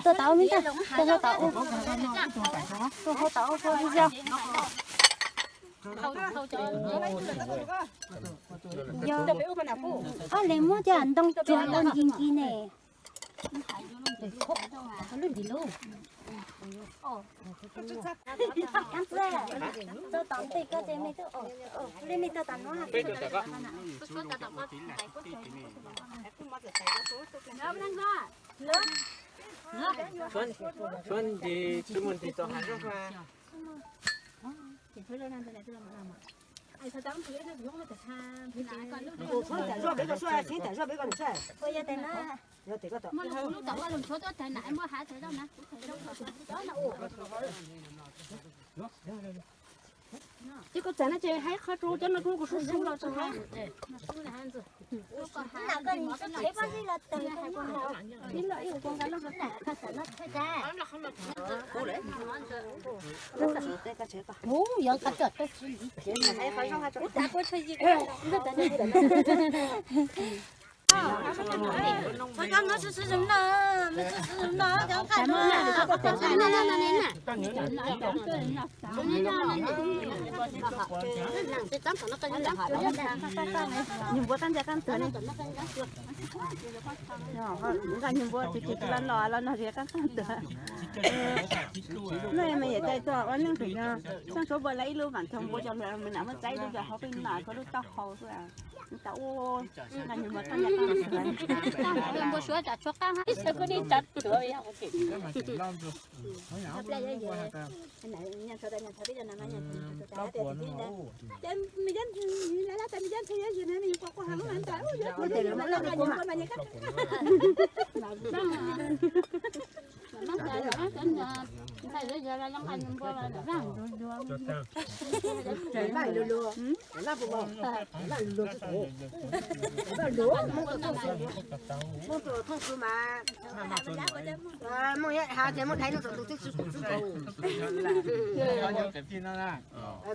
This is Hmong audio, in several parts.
Tuaj tau me ntag, tuaj hau tau ua, tuaj hau tau ua video. Yog, ob leeg muab cov ntoo tsuag los nti nti ne. Tau tom ntej ko ces mej tuaj, li mej tuaj tom no. Tshuav nti, tshuav nti tau hav zoov. Ces koj txav no ces hais qhov rau cov no rau kuv sub sub los tso hais. Nyuag npua tab ntxaij qab ntxwg ne. Nqa nyuag npua tus tus los los los no zis qab qab ntxwg. Nej mas yam tais tuaj ua neej pem no, xyoo tshuav npua lawv ib lub vaam thoom npua cov hluas me nam muab txaib ib lub cov hauv peb nam ko lub taub hau xwb. Tau ua nqa nyuag npua tab ntxaij qab ntxwg. Npua suav tsam tshuav qab hab, ib sawv kuj nij tsav tuav. Muaj thooj su mas, muaj ha ces muaj dhaiv lub txog tus twb tsis pum xwb.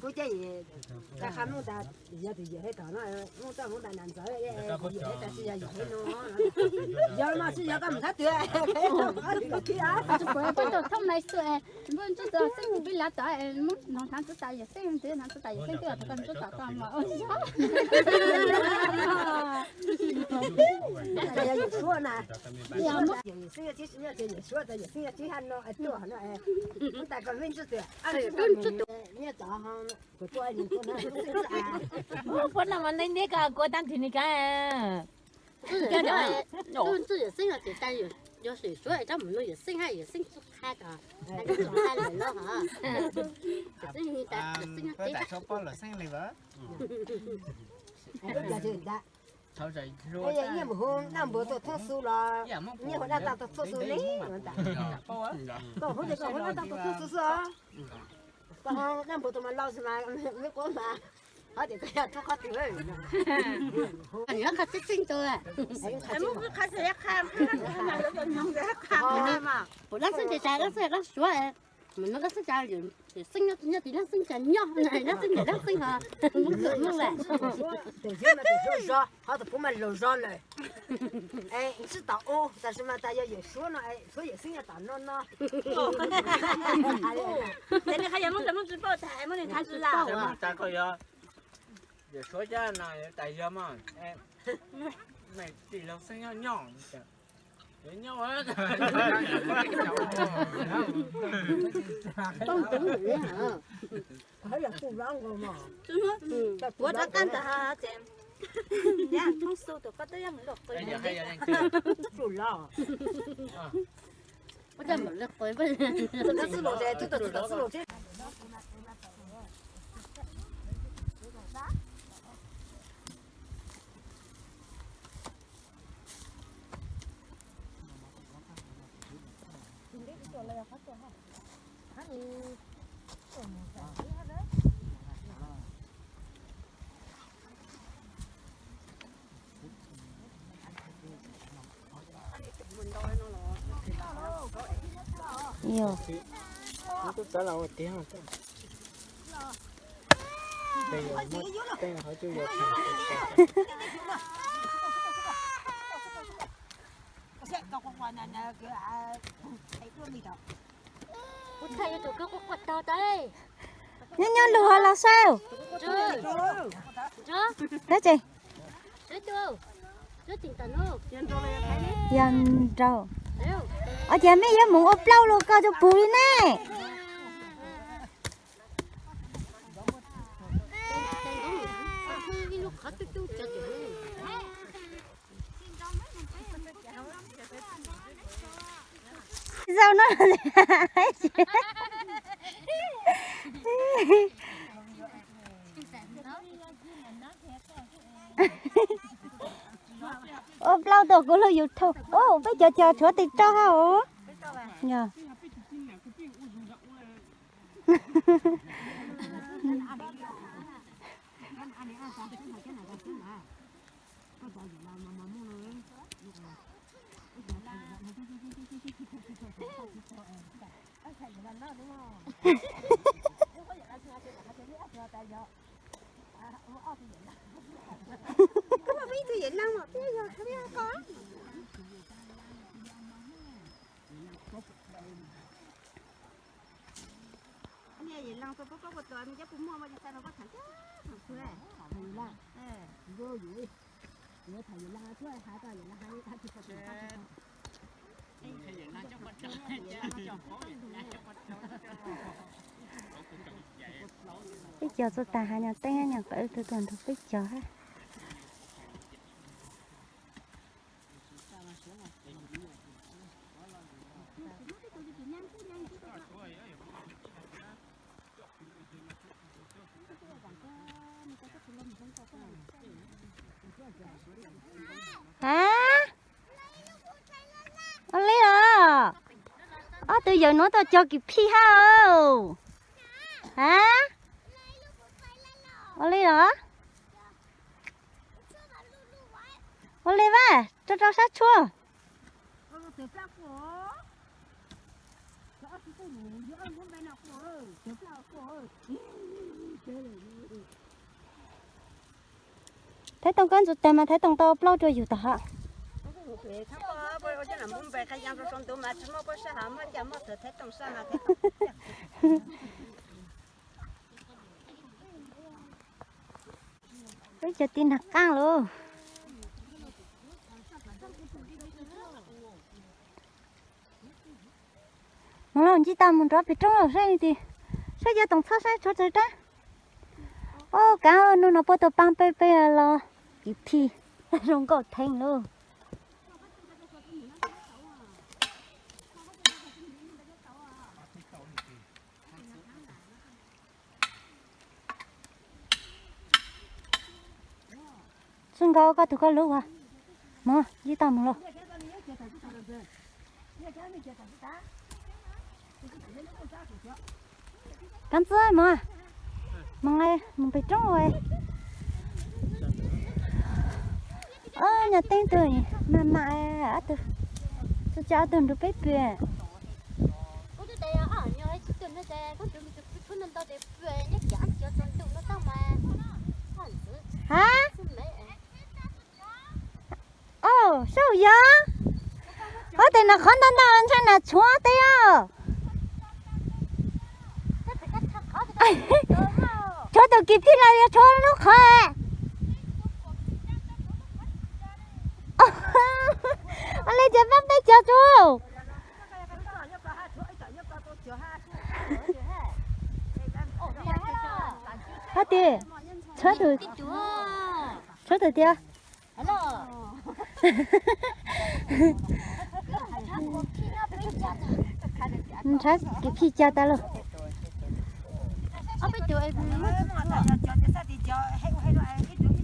Kuv ces, qa qha muj tas, yog tus yawm hab tom no, muj txoj muv tas nas ntxawv, yawm hab tas tsis yog yawm hab no. Yog mas tsis yog koj mus thab twg. Koj tau thooj nai xwb, npua ntsuj tus xeeb peb lav tom, muab nov hnav txuv tas yawm xeeb, ntxiv hnav txuv tas yawm xeeb twb yog tau koj ntsuj tom koj mas. Yog yawm suab na, yawm xeeb yog tib, yawm suab tas yawm xeeb yog tib hab no tuaj no, tas koj me ntsuj tus, nyiaj tov. Puab no mas neb neb ko kua tag nrho li ka. Ntsuj yawm xeeb yog tes tas, yog yawm suab rab mus no yawm xeeb hab yawm xeeb txuj qha ko, yawm xeeb tas yawm xeeb yog tes tas. Nyiaj mus hu dab npua tuaj thoob xu los, nyiaj hu dab tag tuaj thoob xu ne. Koj hu ces koj hu dab tag tuaj thoob xu xwb os. Koj hu dab npua tus mas laus xwb mas, me quav mas, hov tias koj yog rub qhov twg. Qha tseeb tseeb tus, muab qha tseeb qha, puas dab xeeb ces tas dab xeeb dab suav. Mas no dab xeeb cas yawm xeeb nyob, nyob tim dab xeeb cas nyob, dab xeeb yawm dab xeeb ho muab kawm muab lawm. Tus yawg mas tus zog zog, ho tus puav mas laus zog lawm. Es ntsib tom u, tab sis mas tas yog yawm suab no, suab yawm xeeb yog tom no no. Ces nej qhov yog muab tas muab tsis paub tas muab nws thav tsis lawm. Yawm suab cab no tas yog mas, mej tim laug xeeb nyob nyob. Puav rov qab ntawd ces Yog. Kuv twb txav los ua tiag. Nyob nyob lus ho los saib. Dab tsi? Yog nraug. Ua cas mej yuav mus ua plaub los koj tsuas pum li ne? Zaum no ua plaub tuaj kuv lub YouTube. Ub, peb cov cog tshuav tis rau hauv. Yog. Peb cog txog tas hav nyuag teeb nyuag qawv tuaj tuaj nrog peb cog hab. Hab, ua li los? Ob tug yawm nuav tuaj cog kim phij hab. Hab, ua li los? Ua li vaj, rau rau sab tshuaj. Thaiv Toom, koj ntxuav tag mas Thaiv Toom tau plaub rua yug tom hov. Peb cov tiv nag qaab lauj. Moog lauj, ntsib tau moog nrov peg roob lauj, saib, saib cov toom txhob saib tshuav tsawg rab. Ob, kaav nub no puab tuaj paab peb, peb los kim phij zoo nkauj theev lauj. Txwj Nkauj, koj tug koj lub as, moog ntsib tau moog lauj. Kaav Ntxwb, moog, moog, moog peg roob. Ob, nyuag teeb tug maj mam, ob tug, txhua txhua ob tug nrug peb pw. Hab, o, saib yog, ob teg no qhov ntau ntau ntshe nas tshuav teg os. Tshuav tus kim phij los yog tshuav lub qhov? Ua li ces peb, peb cog tsuav. Hab tis, tshuav tus, Rub tawm tiag. Nrhab kis phij cag tas lauj. Ob peb tus, tus